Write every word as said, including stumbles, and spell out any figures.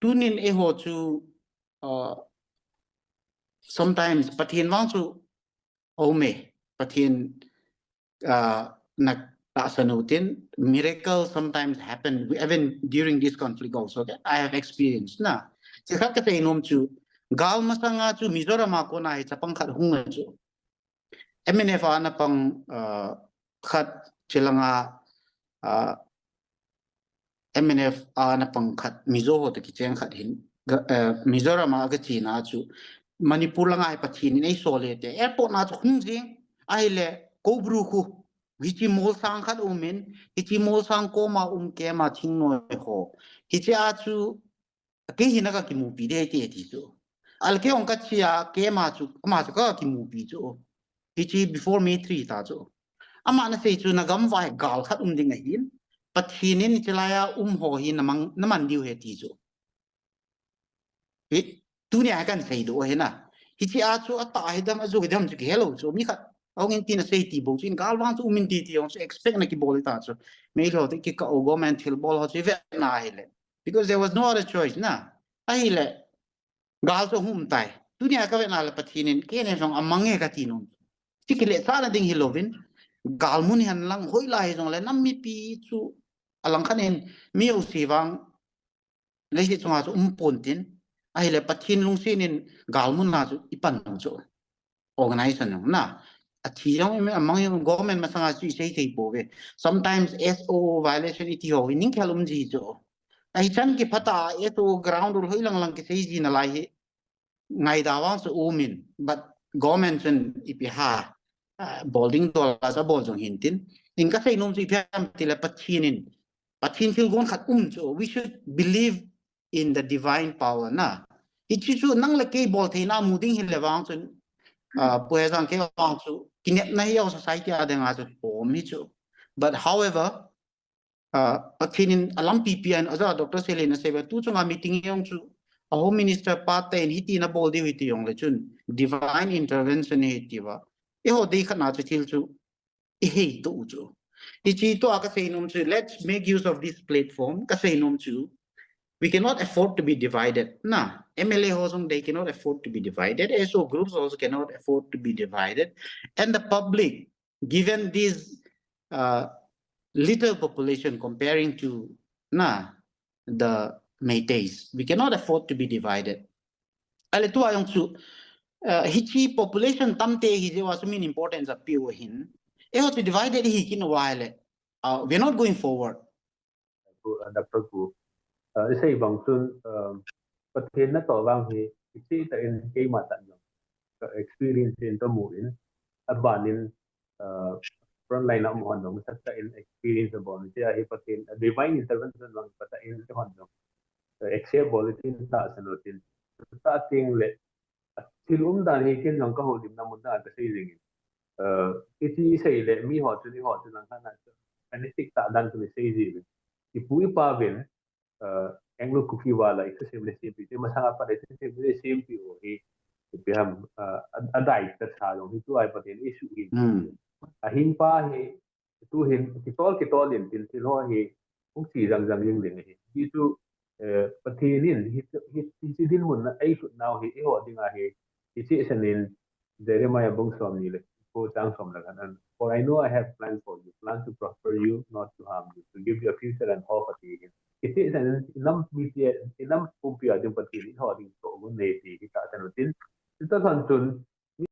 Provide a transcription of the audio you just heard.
tunin eiho chu, uh, sometimes Pathen vang chu aume, Pathen, uh, na tahsan utin, miracle sometimes happen even during this conflict also. Okay? I have experienced na. Chikhat kasei nom chu, gal masanga chu Mizoram a kona hi chapang khat hung chu. M N F a na pang, uh, khat chilanga, uh, M N F a na pang khat Mizo ho toh kicheng khat hin, uh, Mizoram a kachena chu Manipur langa hi Pathen in eisol e ati. Airport na chu hung jing, ahile Koubru khu, hiche mol sang khat umin, hiche mol sang koma um kema thingnoi ho. Hiche a chu kei hi na kakimupi de ti, ti chu. Ahile kei hung kachea kema chu, ama chu kakimupi chu. Hiche before May three ta chu. Ama na sei chu na gam vai gal khat um ding ahin. Pathen in hiche laiya um ho hi na mang, na man diu ahi ti chu. Hi, tunia hi kan seidoh ahi na. Hiche a chu atah hidam, ajo hidam chu kihelou chu. Mi khat, ahung in tin asei ti bou chu. In gal vang chu um in ti ti hung chu expect na kibol ta chu. Meilhei ho toh kikah u government thilbol ho chu ivet na ahile. Because there was no other choice na. Ahile, gal chu hung um tai. Tunia kavet na le Pathen in, kei ne jong amang e kati nom. Chu kile sa na ding hilouvin, gal mun hi hen lang hoilai hijongle, nam mipi chu alang khat in, mi jouse vang, leiset chunga chu um pon tin, ahile Pathen lungset in gal mun a chu ipan nom chu. Organization jong na. Athi jong, amang jong government masanga chu isei thei pouve. Sometimes S O violation iti ho, ining khel um ji chu. Ahichan kiphat a S O ground ul hoi lang lang kisei ji nalai hi. Ngaida vang chu um in, but government chun ipi ham, uh, bol ding dol a cha bol jong hin tin. In kasei nom chu ipi ham tile Pathen in. Pathen thilgon khat um chu. We should believe in the divine power na. Hiche chu nang le kei bol theina mu ding hile vang chun, uh, Pu Hejang kei vang chu, kinepna hi our society a dinga chu pom hi chu. But however, uh, Pathen in alampi pi in aja Doctor Selen asei ba tu chunga meeting jong chu, a Home Minister pa te in hiti na bol diu hiti jongle chun, divine intervention hiti ba. Eiho dei khat na chu thil chu, ihei to u chu. Hiche tua kasei nom chu, let's make use of this platform, kasei nom chu. We cannot afford to be divided. Na, M L A ho jong, they cannot afford to be divided. S O groups also cannot afford to be divided. And the public, given this, uh, little population comparing to, na, the Meiteis, we cannot afford to be divided. Ahile tua jong chu, uh, hiche population tamtah hi jeh uva chu min importance apeh u ahin. Eiho chu divided ihi kit uva ahile, uh, we are not going forward. Pu, uh, Doctor Pu, uh, isei bang chun, um, Pathen natoh vang hi, hiche tah in keima tah jong, ka experience in kamu in, aban in, uh, front line a um hon jong, nasatah in experience abol in, hiche a hi Pathen, uh, divine intervention vang patah in, kihon jong, uh, accept bol in, tahsan u tin, tah teng le, thil umdan hi ken jong kahoulimna mun dan kasei jing in. Uh, iti isei le, mi ho chun, eiho chun lang khat na, fanatic tah dan chun isei jing in. Ipu ipa uvin, uh, Anglo Kuki val a, ithusei le sempi, te masang a pat ithusei le sempi u hi, ipi ham, uh, a, adai ta cha jong, hi tua hi Pathen issue hi. Hmm. Ahin pa hi, tu hin, kitol, kitol in, tin, tin ho hi, hung chi jang jang jing ding hi. Hi chu, eh, Pathen in, hi, hi, hi, hi dinmun na, ei sut nau hi, eiho dinga hi, hi chi sen in, Jeremiah bung som ni le, ko chang som le khat an. For I know I have plans for you, plans to prosper you, not to harm you, to give you a future and hope ati hi. Hi chi sen in, i nam mite, i nam pumpi a ding Pathen in eiho ding toh gun nei ti hi tahsan u tin. Ti tahsan chun,